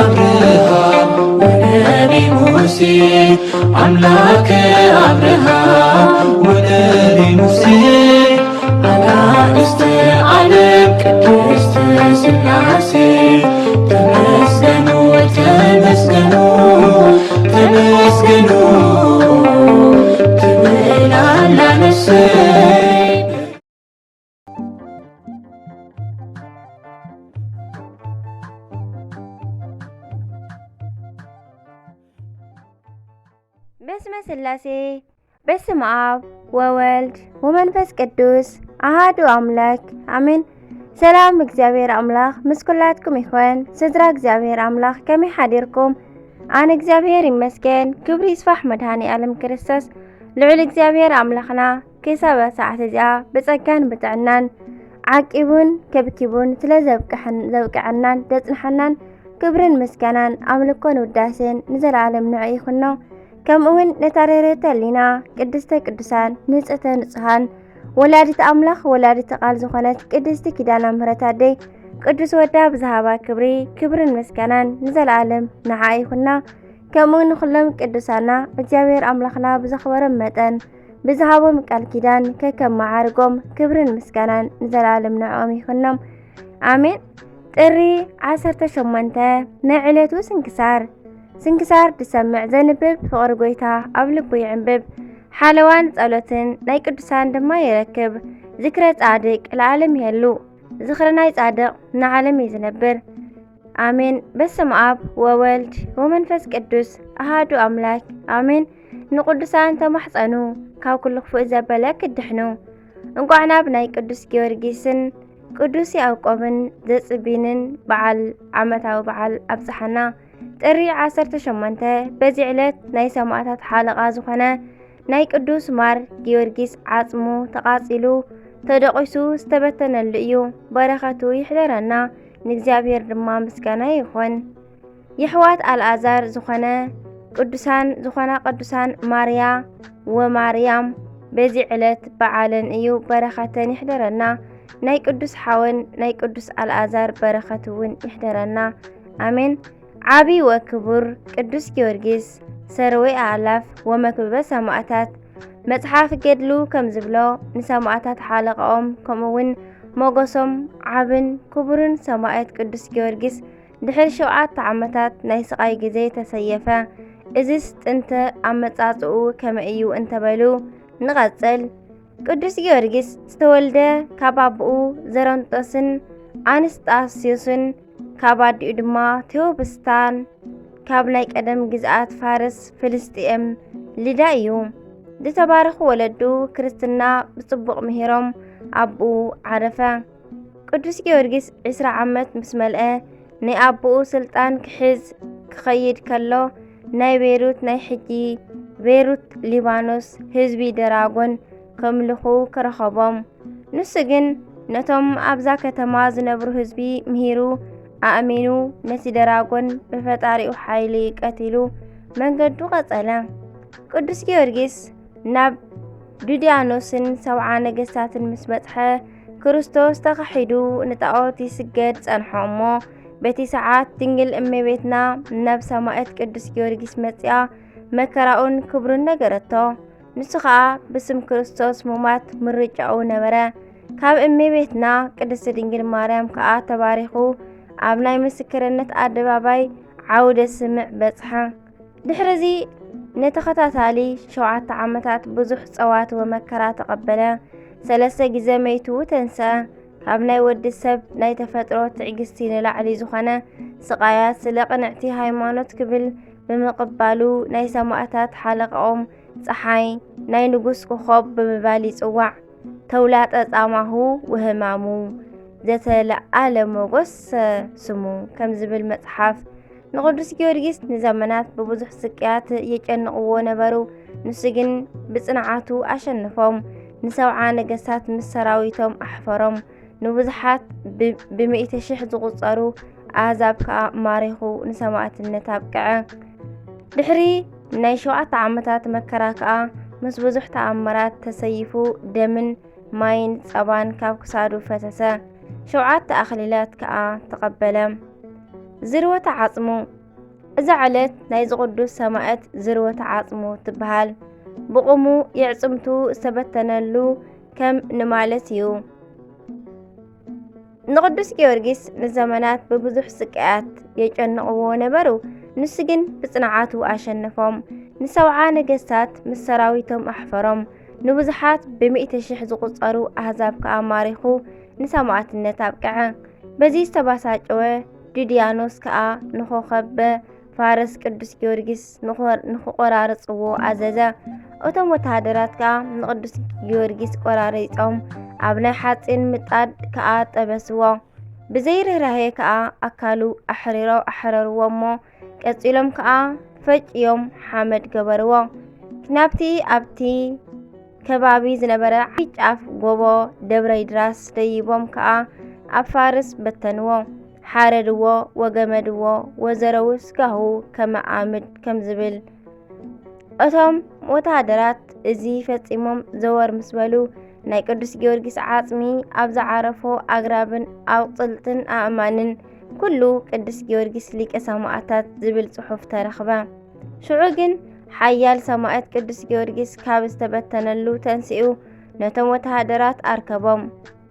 አብርሃም ወነቢ ሙሴ፣ አምላከ አብርሃም ወነቢ ሙሴ፣ አጋእዝተ ዓለም ቅድስት ሥላሴ፣ ተመስገኑ፣ ተመስገኑ፣ ተመስገኑ ትብል ኣላ ነፍሰይ። በስመ ሥላሴ፣ በስመ አብ ወወልድ ወመንፈስ ቅዱስ አሃዱ አምላክ አሜን። ሰላም እግዚኣብሔር ኣምላኽ ምስ ኩላትኩም ይኹን። ስድራ እግዚኣብሔር ኣምላኽ ከመይ ሓዲርኩም? ኣነ እግዚኣብሔር ይመስገን፣ ክብሪ ይስፋሕ መድኃኔ ዓለም ክርስቶስ። ልዑል እግዚኣብሔር ኣምላኽና ክሳብ ሰዓት እዚኣ ብጸጋን ብጥዕናን ዓቂቡን ከብኪቡን ስለ ዘብቅሐን-፣ ዘብቅዐናን ዘጽንሐናን ክብርን ምስጋናን ኣምልኮን ውዳሴን ንዘለዓለም ንዑ ይኹኖ። ከምኡ እውን ነታ ርህርህተ ህሊና ቅድስተ ቅዱሳን ንጽህተ ንጹሃን ወላዲት ኣምላኽ ወላዲት ቃል ዝኾነት ቅድስቲ ኪዳነ ምሕረት ኣደይ ቅዱስ ወዳ ብዝሃባ ክብሪ፣ ክብርን ምስጋናን ንዘለዓለም ንዓ ይኹና። ከምኡ ንኹሎም ቅዱሳና እግዚኣብሔር ኣምላኽና ብዘኽበሮም መጠን ብዝሃቦም ቃል ኪዳን ከከም መዓርጎም ክብርን ምስጋናን ንዘለዓለም ንዕኦም ይኹኖም። ኣሜን። ጥሪ ዓሰርተ ሸሞንተ ናይ ዕለቱ ስንክሳር። ስንክሳር ድሰምዕ ዘንብብ ፍቕሪ ጐይታ ኣብ ልቡ ይዕንብብ። ሓለዋን ጸሎትን ናይ ቅዱሳን ድማ ይረክብ። ዝክረ ጻድቅ ለዓለም ይሄሉ። ዝኽሪ ናይ ጻድቕ ንዓለም እዩ ዝነብር። ኣሜን። በስመ ኣብ ወወልድ ወመንፈስ ቅዱስ ኣሃዱ ኣምላክ ኣሜን። ንቅዱሳን ተማሕጸኑ፣ ካብ ኩሉ ክፉእ ዘበለ ክድሕኑ። እንቋዕ ናብ ናይ ቅዱስ ጊዮርጊስን ቅዱስ ያዕቆብን ዘጽቢንን በዓል ዓመታዊ በዓል ኣብጽሓና። ጥሪ ዓሰርተ ሸሞንተ በዚ ዕለት ናይ ሰማዕታት ሓለቓ ዝኾነ ናይ ቅዱስ ማር ጊዮርጊስ ዓጽሙ ተቓጺሉ ተደቒሱ ዝተበተነሉ እዩ። በረኸቱ ይሕደረና፣ ንእግዚኣብሔር ድማ ምስጋና ይኹን። የሕዋት ኣልኣዛር ዝኾነ ቅዱሳን፣ ዝኾና ቅዱሳን ማርያ ወማርያም በዚ ዕለት በዓለን እዩ። በረኸተን ይሕደረና። ናይ ቅዱስ ሓወን ናይ ቅዱስ ኣልኣዛር በረኸት እውን ይሕደረና። ኣሜን። ዓቢ ወክቡር ቅዱስ ጊዮርጊስ ሰርዌ ኣእላፍ ወመክብበ ሰማእታት። መጽሓፍ ገድሉ ከም ዝብሎ፣ ንሰማእታት ሓለቓኦም፣ ከምኡ እውን ሞገሶም ዓብን ክቡርን ሰማእት ቅዱስ ጊዮርጊስ ድሕሪ ሸውዓተ ዓመታት ናይ ስቓይ ግዜ ተሰየፈ። እዝስ ጥንተ ኣመጻጽኡ ከመይ እዩ እንተበሉ፣ ንቐጽል። ቅዱስ ጊዮርጊስ ዝተወልደ ካብ ኣቦኡ ዘረንጦስን ኣንስጣስዮስን ካብ ኣዲኡ ድማ ቴዎብስታን ካብ ናይ ቀደም ግዝኣት ፋርስ ፍልስጥኤም ሊዳ እዩ። ዝተባረኹ ወለዱ ክርስትና ብጽቡቕ ምሂሮም ኣቦኡ ዓረፈ። ቅዱስ ጊዮርጊስ ዕስራ ዓመት ምስ መልአ ናይ ኣቦኡ ስልጣን ክሕዝ ክኸይድ ከሎ ናይ ቤይሩት ናይ ሕጂ ቤይሩት ሊባኖስ ህዝቢ ደራጎን ከምልኹ ክረኸቦም። ንሱ ግን ነቶም ኣብዛ ከተማ ዝነብሩ ህዝቢ ምሂሩ ኣእሚኑ ነቲ ደራጎን ብፈጣሪኡ ሓይሊ ቀቲሉ መንገዱ ቀጸለ። ቅዱስ ጊዮርጊስ ናብ ዱድያኖስን ሰብዓ ነገስታትን ምስ በጽሐ ክርስቶስ ተኻሒዱ ንጣዖት ይስገድ ጸንሖ እሞ በቲ ሰዓት ድንግል እመቤትና ናብ ሰማእት ቅዱስ ጊዮርጊስ መጺኣ መከራኡን ክብሩን ነገረቶ። ንሱ ኸኣ ብስም ክርስቶስ ሙማት ምርጫኡ ነበረ። ካብ እመቤትና ቅድስቲ ድንግል ማርያም ከኣ ተባሪኹ ኣብ ናይ ምስክርነት ኣደባባይ ዓውደ ስምዕ በጽሐ። ድሕርዚ ንተኸታታሊ ሸውዓተ ዓመታት ብዙሕ ጸዋት ወመከራ ተቐበለ። ሰለስተ ግዜ መይቱ ተንስአ። ካብ ናይ ወዲ ሰብ ናይ ተፈጥሮ ትዕግስቲ ንላዕሊ ዝኾነ ስቓያት ስለ ቅንዕቲ ሃይማኖት ክብል ብምቕባሉ ናይ ሰማእታት ሓለቓኦም ጸሓይ ናይ ንጉስ ኮኾብ ብምባል ይጽዋዕ። ተውላጠ ጻማሁ ወህማሙ ዘተለዓለ ሞጎስ ስሙ ከም ዝብል መጽሓፍ ንቅዱስ ጊዮርጊስ ንዘመናት ብብዙሕ ስቅያት የጨንቕዎ ነበሩ። ንሱ ግን ብጽንዓቱ ኣሸንፎም። ንሰብዓ ነገስታት ምስ ሰራዊቶም ኣሕፈሮም። ንብዙሓት ብ-፣ ብሚእቲ ሽሕ ዝቑጸሩ ኣህዛብ ከኣ ማሪኹ ንሰማእትነት ኣብቅዐ። ድሕሪ ናይ ሸውዓተ ዓመታት መከራ ከኣ ምስ ብዙሕ ተኣምራት ተሰይፉ ደምን ማይን ጸባን ካብ ክሳዱ ፈሰሰ። ሸውዓተ ኣኽሊላት ከኣ ተቐበለ። ዝርወተ ዓጽሙ። እዛ ዕለት ናይዚ ቅዱስ ሰማዕት ዝርወተ ዓጽሙ ትበሃል። ብቑሙ የዕጽምቱ ዝተበተነሉ ከም ንማለት እዩ። ንቅዱስ ጊዮርጊስ ንዘመናት ብብዙሕ ስቃያት የጨንቕዎ ነበሩ። ንሱ ግን ብጽንዓቱ ኣሸነፎም። ንሰብዓ ነገስታት ምስ ሰራዊቶም ኣሕፈሮም። ንብዙሓት ብሚእቲ ሽሕ ዝቑጸሩ ኣህዛብ ከኣ ማሪኹ ንሰማእትነት ኣብቅዐ። በዚ ዝተባሳጨወ ዱድያኖስ ከኣ ንኾኸበ ፋርስ ቅዱስ ጊዮርጊስ ንኾር-፣ ንኽቆራርጽዎ ኣዘዘ። እቶም ወተሃደራት ከኣ ንቅዱስ ጊዮርጊስ ቆራሪጾም ኣብ ናይ ሓጺን ምጣድ ከኣ ጠበስዎ። ብዘይ ርህራሄ ከኣ ኣካሉ ኣሕሪሮ ኣሕረርዎ እሞ ቀጺሎም ከኣ ፈጭዮም ሓመድ ገበርዎ። ናብቲ ኣብቲ ከባቢ ዝነበረ ዓቢ ጫፍ ጎቦ ደብረ ይድራስ ደይቦም ከኣ ኣብ ፋርስ በተንዎ። ሓረድዎ፣ ወገመድዎ፣ ወዘረዉ ስጋሁ ከመ ኣምድ ከም ዝብል። እቶም ወተሃደራት እዚ ፈጺሞም ዘወር ምስ በሉ፣ ናይ ቅዱስ ጊዮርጊስ ዓጽሚ ኣብ ዝዓረፎ ኣግራብን ኣቑጽልትን ኣእማንን ኩሉ ቅዱስ ጊዮርጊስ ሊቀ ሰማእታት ዝብል ጽሑፍ ተረኽበ። ሽዑ ግን ሓያል ሰማእት ቅዱስ ጊዮርጊስ ካብ ዝተበተነሉ ተንሲኡ ነቶም ወተሃደራት ኣርከቦም።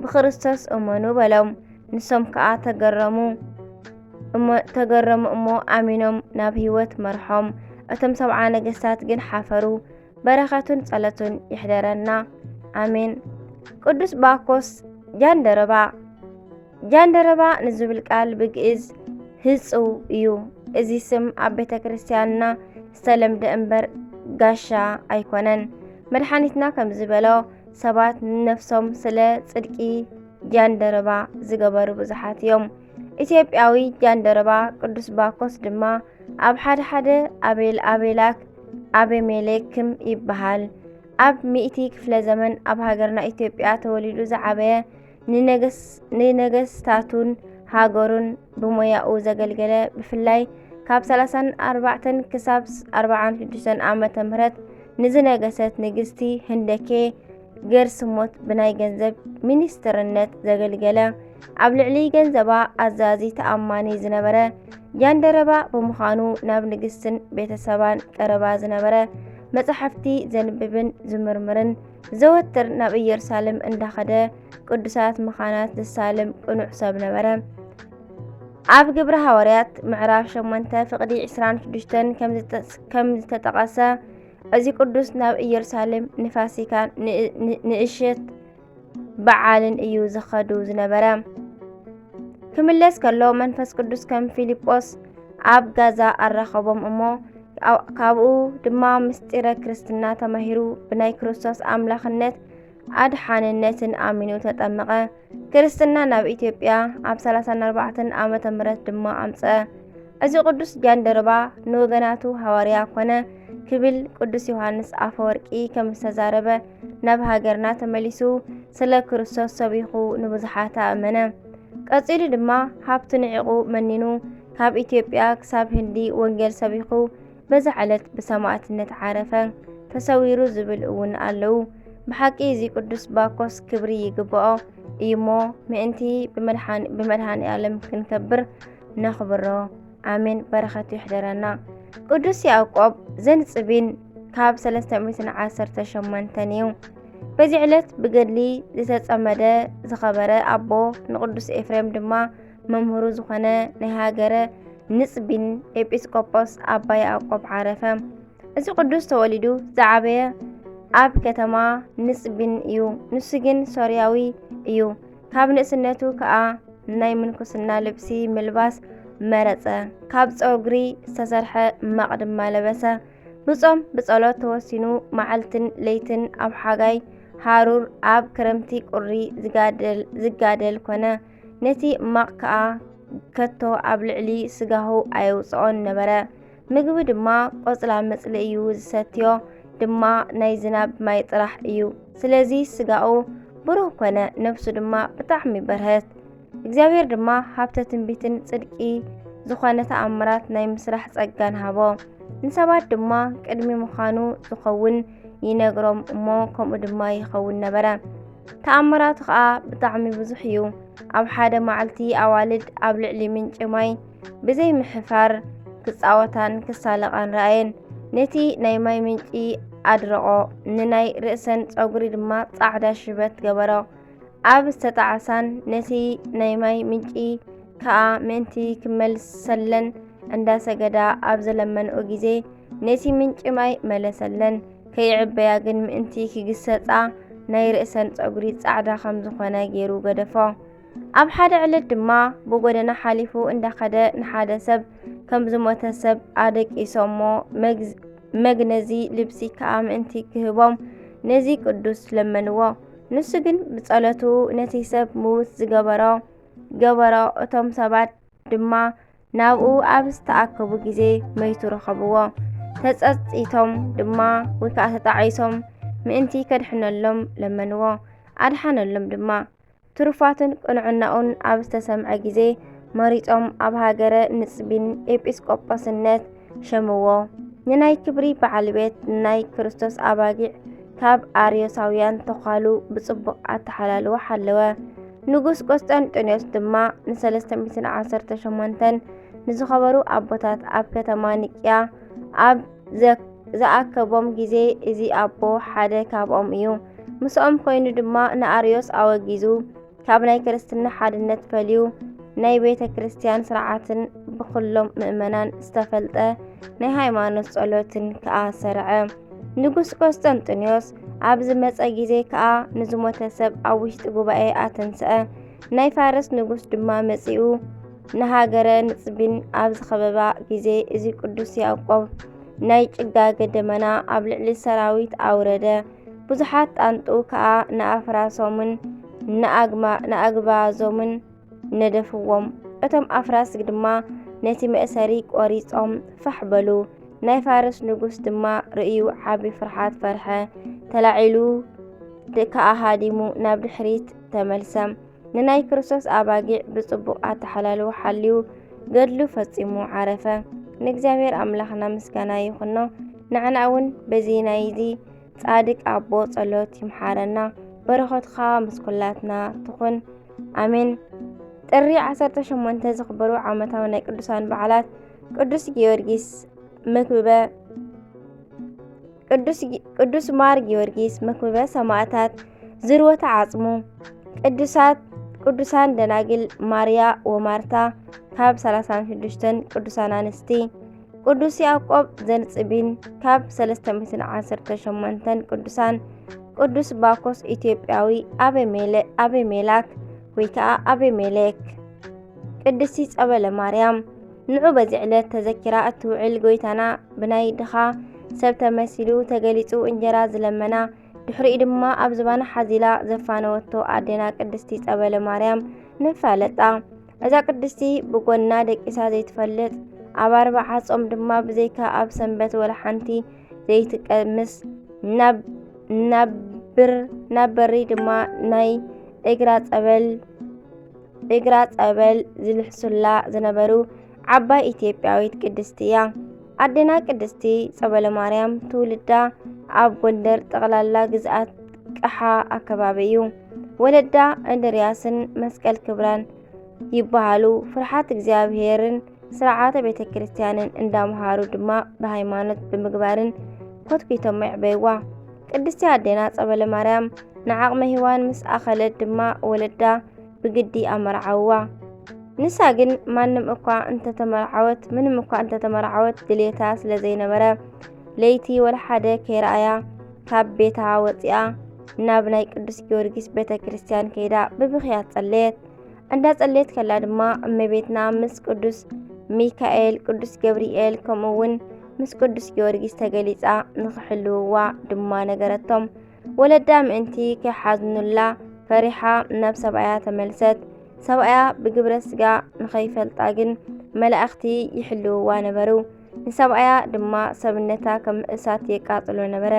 ብክርስቶስ እመኑ በሎም። ንሶም ከኣ ተገረሙ እሞ፣ ተገረሙ እሞ ኣሚኖም ናብ ህይወት መርሖም። እቶም ሰብዓ ነገስታት ግን ሓፈሩ። በረኸቱን ጸሎቱን ይሕደረና። ኣሜን። ቅዱስ ባኮስ ጃንደረባ። ጃንደረባ ንዝብል ቃል ብግእዝ ህጽው እዩ። እዚ ስም ኣብ ቤተ ክርስቲያንና ዝተለምደ እምበር ጋሻ ኣይኮነን። መድሓኒትና ከም ዝበሎ ሰባት ንነፍሶም ስለ ጽድቂ ጃንደረባ ዝገበሩ ብዙሓት እዮም። ኢትዮጵያዊ ጃንደረባ ቅዱስ ባኮስ ድማ ኣብ ሓደ ሓደ ኣቤል ኣቤላክ ኣቤሜሌክም ይበሃል። ኣብ ሚእቲ ክፍለ ዘመን ኣብ ሃገርና ኢትዮጵያ ተወሊዱ ዝዓበየ፣ ንነገስ-፣ ንነገስታቱን ሃገሩን ብሞያኡ ዘገልገለ፣ ብፍላይ ካብ ሰላሳን ኣርባዕተን ክሳብ ኣርባዓን ሽዱሽተን ዓመተ ምህረት ንዝነገሰት ንግስቲ ህንደኬ ገርስ ሞት ብናይ ገንዘብ ሚኒስትርነት ዘገልገለ፣ ኣብ ልዕሊ ገንዘባ ኣዛዚ ተኣማኒ ዝነበረ ጃንደረባ ብምዃኑ ናብ ንግስትን ቤተሰባን ቀረባ ዝነበረ፣ መጻሕፍቲ ዘንብብን ዝምርምርን ዘወትር ናብ ኢየሩሳሌም እንዳኸደ ቅዱሳት መኻናት ዝሳለም ቅኑዕ ሰብ ነበረ። ኣብ ግብረ ሃዋርያት ምዕራፍ ሸሞንተ ፍቕዲ ዕስራን ሽዱሽተን ከም ዝተ-፣ ከም ዝተጠቐሰ፣ እዚ ቅዱስ ናብ ኢየሩሳሌም ንፋሲካን ን-፣ ን-፣ ንእሸት በዓልን እዩ ዝኸዱ ዝነበረ። ክምለስ ከሎ መንፈስ ቅዱስ ከም ፊልጶስ ኣብ ጋዛ ኣራኸቦም እሞ፣ ካብ-፣ ካብኡ ድማ ምስጢረ ክርስትና ተማሂሩ ብናይ ክርስቶስ ኣምላኽነት ኣድሓንነትን ኣሚኑ ተጠመቐ። ክርስትና ናብ ኢትዮጵያ ኣብ ሰላሳን ኣርባዕተን ዓመተ ምህረት ድማ ኣምጸአ። እዚ ቅዱስ ጃንደረባ ንወገናቱ ሃዋርያ ኮነ ክብል ቅዱስ ዮሃንስ ኣፈወርቂ ከም ዝተዛረበ፣ ናብ ሃገርና ተመሊሱ ስለ ክርስቶስ ሰቢኹ ንብዙሓት ኣእመነ። ቀጺሉ ድማ ሃብቱ ንዒቑ መኒኑ ካብ ኢትዮጵያ ክሳብ ህንዲ ወንጌል ሰቢኹ በዛ ዕለት ብሰማእትነት ዓረፈ፣ ተሰዊሩ ዝብል እውን ኣለዉ። ብሓቂ እዚ ቅዱስ ባኮስ ክብሪ ይግብኦ እዩሞ ምእንቲ ብመድሓን-፣ ብመድሃኔ ዓለም ክንከብር ነኽብሮ። ኣሜን። በረኸቱ ይሕደረና። ቅዱስ ያዕቆብ ዘንጽቢን ካብ ሰለስተ ሚእትን ዓሰርተ ሸሞንተን እዩ። በዚ ዕለት ብገድሊ ዝተጸመደ ዝኸበረ ኣቦ ንቅዱስ ኤፍሬም ድማ መምህሩ ዝኾነ ናይ ሃገረ ንጽቢን ኤጲስቆጶስ ኣባ ያዕቆብ ዓረፈ። እዚ ቅዱስ ተወሊዱ ዝዓበየ ኣብ ከተማ ንጽቢን እዩ። ንሱ ግን ሶርያዊ እዩ። ካብ ንእስነቱ ከኣ ናይ ምንኩስና ልብሲ ምልባስ መረጸ። ካብ ጸጉሪ ዝተሰርሐ ማቕ ድማ ለበሰ። ብጾም ብጸሎት ተወሲኑ መዓልትን ለይትን ኣብ ሓጋይ ሃሩር ኣብ ክረምቲ ቁሪ ዝጋደል፣ ዝጋደል ኮነ። ነቲ ማቕ ከኣ ከቶ ኣብ ልዕሊ ስጋሁ ኣየውጽኦን ነበረ። ምግቢ ድማ ቆጽላ መጽሊ እዩ፣ ዝሰትዮ ድማ ናይ ዝናብ ማይ ጥራሕ እዩ። ስለዚ ስጋኡ ብሩህ ኮነ፣ ነፍሱ ድማ ብጣዕሚ በርሀት። እግዚኣብሔር ድማ ሃብተ ትንቢትን ጽድቂ ዝኾነ ተኣምራት ናይ ምስራሕ ጸጋን ሃቦ። ንሰባት ድማ ቅድሚ ምዃኑ ዝኸውን ይነግሮም እሞ ከምኡ ድማ ይኸውን ነበረ። ተኣምራቱ ኸኣ ብጣዕሚ ብዙሕ እዩ። ኣብ ሓደ መዓልቲ ኣዋልድ ኣብ ልዕሊ ምንጪ ማይ ብዘይ ምሕፋር ክጻወታን ክሳለቓን ረኣየን። ነቲ ናይ ማይ ምንጪ ኣድረቖ፣ ንናይ ርእሰን ጸጉሪ ድማ ጻዕዳ ሽበት ገበሮ። ኣብ ዝተጣዕሳን ነቲ ናይ ማይ ምንጪ ከኣ ምእንቲ ክመልሰለን እንዳሰገዳ ኣብ ዝለመንኦ ግዜ፣ ነቲ ምንጪ ማይ መለሰለን። ከይዕበያ ግን ምእንቲ ክግሰጻ ናይ ርእሰን ጸጉሪ ጻዕዳ ከም ዝኾነ ገይሩ ገደፎ። ኣብ ሓደ ዕለት ድማ ብጎደና ሓሊፉ እንዳኸደ ንሓደ ሰብ ከም ዝሞተ ሰብ ኣደቂሶሞ፣ መግዝ-፣ መግነዚ ልብሲ ከኣ ምእንቲ ክህቦም ነዚ ቅዱስ ለመንዎ። ንሱ ግን ብጸሎቱ ነቲ ሰብ ምዉት ዝገበሮ ገበሮ። እቶም ሰባት ድማ ናብኡ ኣብ ዝተኣከቡ ግዜ መይቱ ረኸብዎ። ተጸጺቶም ድማ ወይ ከኣ ተጣዒሶም ምእንቲ ከድሕነሎም ለመንዎ። ኣድሓነሎም ድማ። ትሩፋቱን ቅንዕናኡን ኣብ ዝተሰምዐ ግዜ መሪጾም ኣብ ሃገረ ንጽቢን ኤጲስቆጶስነት ሸምዎ። ንናይ ክብሪ በዓል ቤት ናይ ክርስቶስ ኣባጊዕ ካብ ኣርዮሳውያን ተዃሉ ብጽቡቕ ኣተሓላልዎ ሓለወ። ንጉስ ቆስጠንጢኖስ ድማ ንሰለስተ ሚእትን ዓሰርተ ሸሞንተን ንዝኸበሩ ኣቦታት ኣብ ከተማ ኒቅያ ኣብ ዘ-፣ ዝኣከቦም ግዜ፣ እዚ ኣቦ ሓደ ካብኦም እዩ። ምስኦም ኮይኑ ድማ ንኣርዮስ ኣወጊዙ፣ ካብ ናይ ክርስትና ሓድነት ፈልዩ፣ ናይ ቤተ ክርስቲያን ስርዓትን ብኹሎም ምእመናን ዝተፈልጠ ናይ ሃይማኖት ጸሎትን ከኣ ሰርዐ። ንጉስ ቆስጠንጢኖስ ኣብ ዝመጸ ግዜ ከኣ ንዝሞተ ሰብ ኣብ ውሽጢ ጉባኤ ኣተንስአ። ናይ ፋርስ ንጉስ ድማ መጺኡ ንሃገረ ንጽቢን ኣብ ዝኸበባ ግዜ፣ እዚ ቅዱስ ያዕቆብ ናይ ጭጋገ ደመና ኣብ ልዕሊ ሰራዊት ኣውረደ። ብዙሓት ጣንጡ ከኣ ንኣፍራሶምን ንኣግማ-፣ ንኣግባዞምን ነደፍዎም። እቶም ኣፍራስ ድማ ነቲ መእሰሪ ቆሪጾም ፋሕ በሉ። ናይ ፋርስ ንጉስ ድማ ርእዩ ዓቢ ፍርሓት ፈርሐ። ተላዒሉ ድ-፣ ከኣ ሃዲሙ ናብ ድሕሪት ተመልሰ። ንናይ ክርስቶስ ኣባጊዕ ብጽቡቕ ኣተሓላልዎ ሓልዩ ገድሉ ፈጺሙ ዓረፈ። ንእግዚኣብሔር ኣምላኽና ምስጋና ይኹኖ። ንዓና እውን በዚ ናይዚ ጻድቅ ኣቦ ጸሎት ይምሓረና። በረኸትኻ ምስ ኩላትና ትኹን። ኣሜን። ጥሪ ዓሰርተ ሸሞንተ ዝኽበሩ ዓመታዊ ናይ ቅዱሳን በዓላት ቅዱስ ጊዮርጊስ መክብበ፣ ቅዱስ ጊ-፣ ቅዱስ ማር ጊዮርጊስ መክብበ ሰማዕታት ዝርወተ ዓጽሙ፣ ቅዱሳት፣ ቅዱሳን ደናግል ማርያ ወማርታ ካብ ሰላሳን ሽዱሽተን ቅዱሳን ኣንስቲ፣ ቅዱስ ያዕቆብ ዘንጽቢን ካብ ሰለስተ ሚእትን ዓሰርተ ሸሞንተን ቅዱሳን፣ ቅዱስ ባኮስ ኢትዮጵያዊ፣ ኣቤሜለ-፣ ኣቤሜላክ ወይ ከኣ ኣቤሜሌክ፣ ቅድስቲ ጸበለ ማርያም። ንዑ በዚ ዕለት ተዘኪራ እትውዕል ጎይታና ብናይ ድኻ ሰብ ተመሲሉ ተገሊጹ እንጀራ ዝለመና፣ ድሕሪኡ ድማ ኣብ ዝባና ሓዚላ ዘፋነወቶ ኣዴና ቅድስቲ ጸበለ ማርያም ነፋለጣ። እዛ ቅድስቲ ብጎና ደቂሳ ዘይትፈልጥ፣ ኣብ ኣርብዓ ጾም ድማ ብዘይካ ኣብ ሰንበት ወላ ሓንቲ ዘይትቀምስ፣ ናብ፣ ናብ ብር-፣ ናብ በሪ ድማ ናይ እግራ ጸበል፣ እግራ ጸበል ዝልሕሱላ ዝነበሩ ዓባይ ኢትዮጵያዊት ቅድስቲ እያ። ኣዴና ቅድስቲ ጸበለ ማርያም ትውልዳ ኣብ ጎንደር ጠቕላላ ግዝኣት ቀሓ ኣከባቢ እዩ። ወለዳ እንድርያስን መስቀል ክብራን ይበሃሉ። ፍርሓት እግዚኣብሔርን ስርዓተ ቤተ ክርስቲያንን እንዳምሃሩ ድማ ብሃይማኖት ብምግባርን ኮትኩቶም የዕበይዋ። ቅድስቲ ኣዴና ጸበለ ማርያም ንዓቕመ ሔዋን ምስ ኣኸለት ድማ ወለዳ ብግዲ ኣመርዓውዋ። ንሳ ግን ማንም እኳ እንተተመርዓወት፣ ምንም እኳ እንተተመርዓወት ድሌታ ስለ ዘይነበረ፣ ለይቲ ወላ ሓደ ከይረኣያ ካብ ቤታ ወጺኣ ናብ ናይ ቅዱስ ጊዮርጊስ ቤተ ክርስቲያን ከይዳ ብብኽያት ጸለየት። እንዳጸለየት ከላ ድማ እመቤትና ምስ ቅዱስ ሚካኤል፣ ቅዱስ ገብርኤል፣ ከምኡ እውን ምስ ቅዱስ ጊዮርጊስ ተገሊጻ ንኽሕልውዋ ድማ ነገረቶም። ወለዳ ምእንቲ ከይሓዝኑላ ፈሪሓ ናብ ሰብኣያ ተመልሰት። ሰብኣያ ብግብረ ስጋ ንኸይፈልጣ ግን መላእኽቲ ይሕልውዋ ነበሩ። ንሰብኣያ ድማ ሰብነታ ከም እሳት የቃጽሎ ነበረ።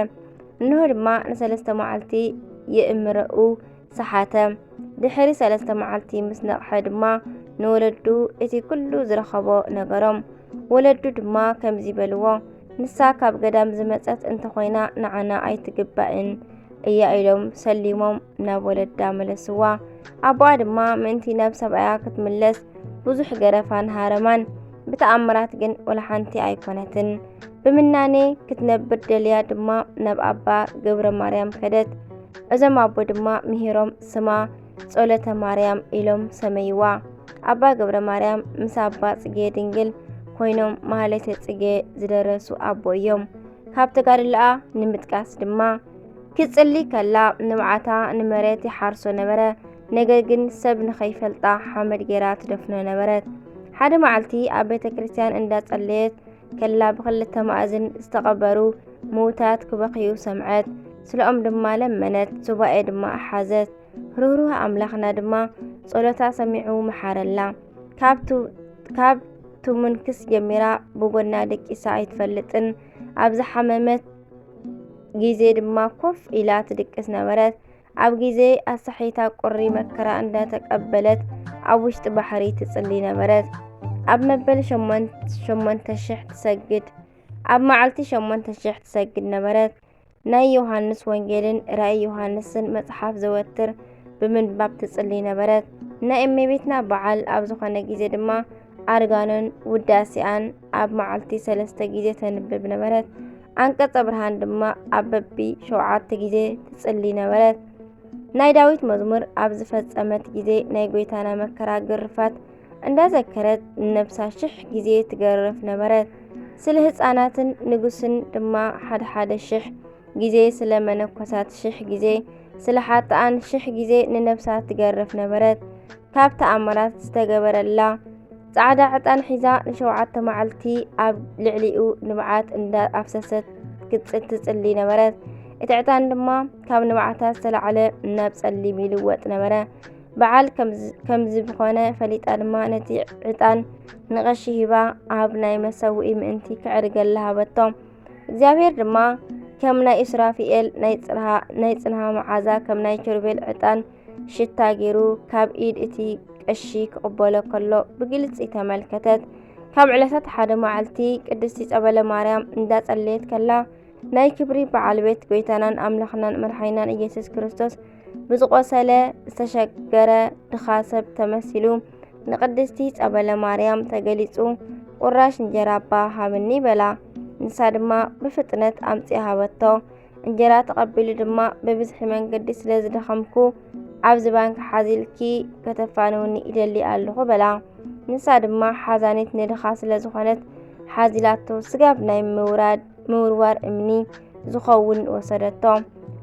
እንሆ ድማ ንሰለስተ መዓልቲ የእምረኡ ሰሓተ። ድሕሪ ሰለስተ መዓልቲ ምስ ነቕሐ ድማ ንወለዱ እቲ ኩሉ ዝረኸቦ ነገሮም። ወለዱ ድማ ከምዚ በልዎ፣ "ንሳ ካብ ገዳም ዝመጸት እንተኾይና ንዓና ኣይትግባእን እያ" ኢሎም ሰሊሞም ናብ ወለዳ መለስዋ። ኣቦኣ ድማ ምእንቲ ናብ ሰብኣያ ክትምለስ ብዙሕ ገረፋን ሃረማን፣ ብተኣምራት ግን ወላ ሓንቲ ኣይኮነትን። ብምናኔ ክትነብር ደልያ ድማ ናብ ኣባ ገብረ ማርያም ከደት። እዞም ኣቦ ድማ ምሂሮም ስማ ጸሎተ ማርያም ኢሎም ሰመይዋ። ኣባ ገብረ ማርያም ምስ ኣባ ጽጌ ድንግል ኮይኖም ማህሌተ ጽጌ ዝደረሱ ኣቦ እዮም። ካብ ተጋድሎኣ ንምጥቃስ ድማ፣ ክትጽሊ ከላ ንብዓታ ንመሬት ይሓርሶ ነበረ። ነገር ግን ሰብ ንኸይፈልጣ ሓመድ ጌራ ትደፍኖ ነበረት። ሓደ መዓልቲ ኣብ ቤተ ክርስቲያን እንዳጸለየት ከላ ብኽልተ ማእዝን ዝተቐበሩ ምዉታት ክበኽዩ ሰምዐት። ስለኦም ድማ ለመነት፣ ሱባኤ ድማ ሓዘት። ርህሩህ ኣምላኽና ድማ ጸሎታ ሰሚዑ መሓረላ። ካብ ቱ-፣ ካብ ትምንክስ ጀሚራ ብጎና ደቂሳ ኣይትፈልጥን። ኣብ ዝሓመመት ግዜ ድማ ኮፍ ኢላ ትድቅስ ነበረት። ኣብ ግዜ ኣሳሒታ ቁሪ መከራ እንዳተቀበለት ኣብ ውሽጢ ባሕሪ ትጽሊ ነበረት። ኣብ መበል ሸሞን-፣ ሸሞንተ ሽሕ ትሰግድ፣ ኣብ መዓልቲ ሸሞንተ ሽሕ ትሰግድ ነበረት። ናይ ዮሃንስ ወንጌልን ራእይ ዮሃንስን መጽሓፍ ዘወትር ብምንባብ ትጽሊ ነበረት። ናይ እመቤትና በዓል ኣብ ዝኾነ ግዜ ድማ ኣርጋኖን ውዳሴኣን ኣብ መዓልቲ ሰለስተ ግዜ ተንብብ ነበረት። ኣንቀጸ ብርሃን ድማ ኣብ በቢ ሸውዓተ ግዜ ትጽሊ ነበረት። ናይ ዳዊት መዝሙር ኣብ ዝፈጸመት ግዜ ናይ ጎይታና መከራ ግርፋት እንዳዘከረት ንነብሳ ሽሕ ግዜ ትገርፍ ነበረት። ስለ ህጻናትን ንጉስን ድማ ሓደ ሓደ ሽሕ ግዜ፣ ስለ መነኮሳት ሽሕ ግዜ፣ ስለ ሓጥኣን ሽሕ ግዜ ንነብሳ ትገርፍ ነበረት። ካብ ተኣምራት ዝተገበረላ ጻዕዳ ዕጣን ሒዛ ንሸውዓተ መዓልቲ ኣብ ልዕሊኡ ንብዓት እንዳ ኣፍሰሰት ክትጽ-፣ ትጽሊ ነበረት። እቲ ዕጣን ድማ ካብ ንብዓታ ዝተላዕለ ናብ ጸሊም ይልወጥ ነበረ። በዓል ከምዝ-፣ ከምዚ ብኾነ ፈሊጣ ድማ ነቲ ዕጣን ንቐሺ ሂባ ኣብ ናይ መሰውኢ ምእንቲ ክዕርገላ ሃበቶ። እግዚኣብሔር ድማ ከም ናይ ኢሱራፊኤል ናይ ጽርሃ-፣ ናይ ጽንሃ መዓዛ፣ ከም ናይ ኪሩቤል ዕጣን ሽታ ገይሩ ካብ ኢድ እቲ ቀሺ ክቕበሎ ከሎ ብግልጺ ተመልከተት። ካብ ዕለታት ሓደ መዓልቲ ቅድስቲ ጸበለ ማርያም እንዳጸለየት ከላ ናይ ክብሪ በዓል ቤት ጎይታናን ኣምላኽናን መድሓኒናን ኢየሱስ ክርስቶስ ብዝቆሰለ ዝተሸገረ ድኻ ሰብ ተመሲሉ ንቅድስቲ ጸበለ ማርያም ተገሊጹ፣ "ቁራሽ እንጀራ እባ ሃብኒ" በላ። ንሳ ድማ ብፍጥነት ኣምጺኣ ሃበቶ። እንጀራ ተቐቢሉ ድማ ብብዝሒ መንገዲ ስለ ዝደኸምኩ ኣብዚ ባንክ ሓዚልኪ ከተፋንውኒ ይደሊ ኣለኹ በላ። ንሳ ድማ ሓዛኒት ንድኻ ስለ ዝኾነት ሓዚላቶ። ስጋብ ናይ ምውራድ ምውርዋር እምኒ ዝኸውን ወሰደቶ።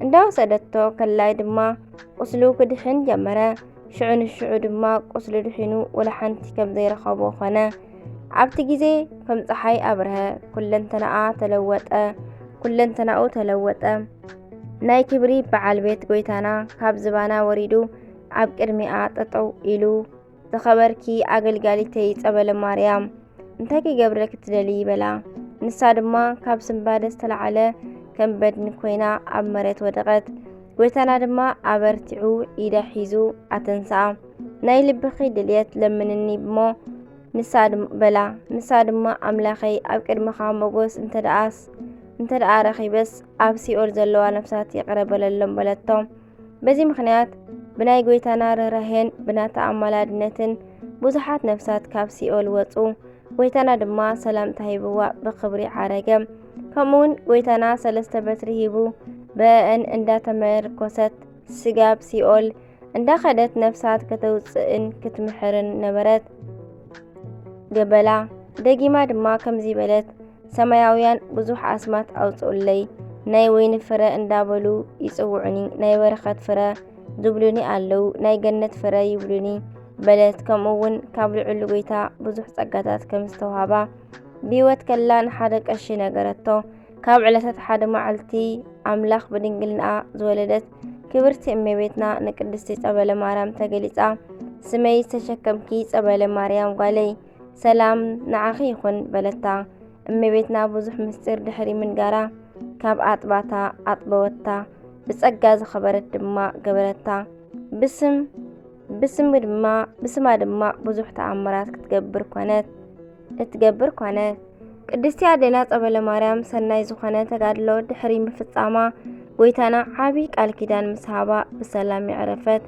እንዳወሰደቶ ከላይ ድማ ቁስሉ ክድሕን ጀመረ። ሽዑ ንሽዑ ድማ ቁስሉ ድሒኑ ወላ ሓንቲ ከም ዘይረኸቦ ኾነ። ኣብቲ ግዜ ከም ጸሓይ ኣብርሀ፣ ኩለንተናኣ ተለወጠ፣ ኩለንተናኡ ተለወጠ። ናይ ክብሪ በዓል ቤት ጎይታና ካብ ዝባና ወሪዱ ኣብ ቅድሚኣ ጠጠው ኢሉ፣ "ዝኸበርኪ ኣገልጋሊተይ ጸበለ ማርያም፣ እንታይ ክገብረልኪ ትደልዪ?" በላ። ንሳ ድማ ካብ ስንባደ ዝተላዕለ ከም በድኒ ኮይና ኣብ መሬት ወደቐት። ጎይታና ድማ ኣበርቲዑ ኢዳ ሒዙ ኣተንስኣ። "ናይ ልብኺ ድልየት ለምንኒ እሞ" ንሳ ድም-፣ በላ። ንሳ ድማ፣ "ኣምላኸይ፣ ኣብ ቅድመኻ ሞገስ እንተ ደኣስ፣ እንተ ደኣ ረኺበስ፣ ኣብ ሲኦል ዘለዋ ነፍሳት ይቕረ በለሎም" በለቶ። በዚ ምኽንያት ብናይ ጎይታና ርህራሄን ብናታ ኣማላድነትን ብዙሓት ነፍሳት ካብ ሲኦል ወጹ። ጎይታና ድማ ሰላምታ ሂብዋ ብኽብሪ ዓረገ። ከምኡውን ጎይታና ሰለስተ በትሪ ሂቡ ብአን እንዳተመርኮሰት ስጋብ ሲኦል እንዳኸደት ነፍሳት ከተውጽእን ክትምሕርን ነበረት። ገበላ። ደጊማ ድማ ከምዚ በለት፣ "ሰማያውያን ብዙሕ ኣስማት ኣውጽኡለይ፣ ናይ ወይኒ ፍረ እንዳበሉ ይጽውዑኒ፣ ናይ በረኸት ፍረ ዝብሉኒ ኣለዉ፣ ናይ ገነት ፍረ" ይብሉኒ በለት። ከምኡ እውን ካብ ልዑል ጎይታ ብዙሕ ጸጋታት ከም ዝተዋህባ ብህይወት ከላ ንሓደ ቀሺ ነገረቶ። ካብ ዕለታት ሓደ መዓልቲ ኣምላኽ ብድንግልናኣ ዝወለደት ክብርቲ እመቤትና ንቅድስቲ ጸበለ ማርያም ተገሊጻ፣ "ስመይ ዝተሸከምኪ ጸበለ ማርያም ጓለይ፣ ሰላም ንዓኺ ይኹን" በለታ። እመቤትና ብዙሕ ምስጢር ድሕሪ ምንጋራ ካብ ኣጥባታ ኣጥበወታ፣ ብጸጋ ዝኸበረት ድማ ገበረታ። ብስም፣ ብስም ድማ፣ ብስማ ድማ ብዙሕ ተኣምራት ክትገብር ኮነት፣ እትገብር ኮነት። ቅድስቲ ኣዴና ጸበለ ማርያም ሰናይ ዝኾነ ተጋድሎ ድሕሪ ምፍጻማ፣ ጎይታና ዓቢ ቃል ኪዳን ምስ ሃባ ብሰላም የዕረፈት።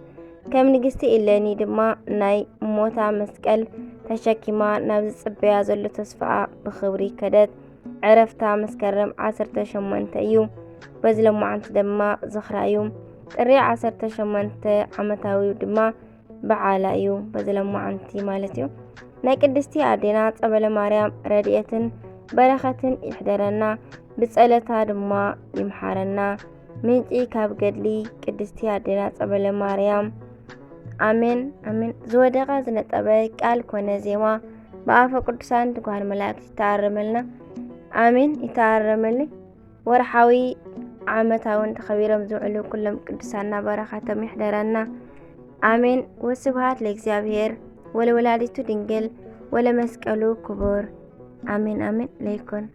ከም ንግስቲ ኢለኒ ድማ ናይ ሞታ መስቀል ተሸኪማ ናብ ዝጽበያ ዘሎ ተስፋኣ ብኽብሪ ከደት። ዕረፍታ መስከረም ዓሰርተ ሸሞንተ እዩ። በዚ ለማዓንቲ ድማ ዝኽራ እዩ። ጥሪ ዓሰርተ ሸሞንተ ዓመታዊ ድማ በዓላ እዩ። በዚ ለማዓንቲ ማለት እዩ። ናይ ቅድስቲ ኣዴና ጸበለ ማርያም ረድኤትን በረኸትን ይሕደረና፣ ብጸለታ ድማ ይምሓረና። ምንጪ ካብ ገድሊ ቅድስቲ ኣዴና ጸበለ ማርያም። ኣሜን ኣሜን። ዝወደቐ ዝነጠበ ቃል ኮነ ዜማ ብኣፈ ቅዱሳን ትጓል መላእክት ይተኣረመልና። ኣሜን። ይተኣረመልኝ። ወርሓዊ ዓመታውን ተኸቢሮም ዝውዕሉ ኩሎም ቅዱሳና በረኻቶም ይሕደረና። ኣሜን። ወስብሃት ለእግዚኣብሔር ወለወላዲቱ ድንግል ወለመስቀሉ ክቡር። ኣሜን ኣሜን። ለይኩን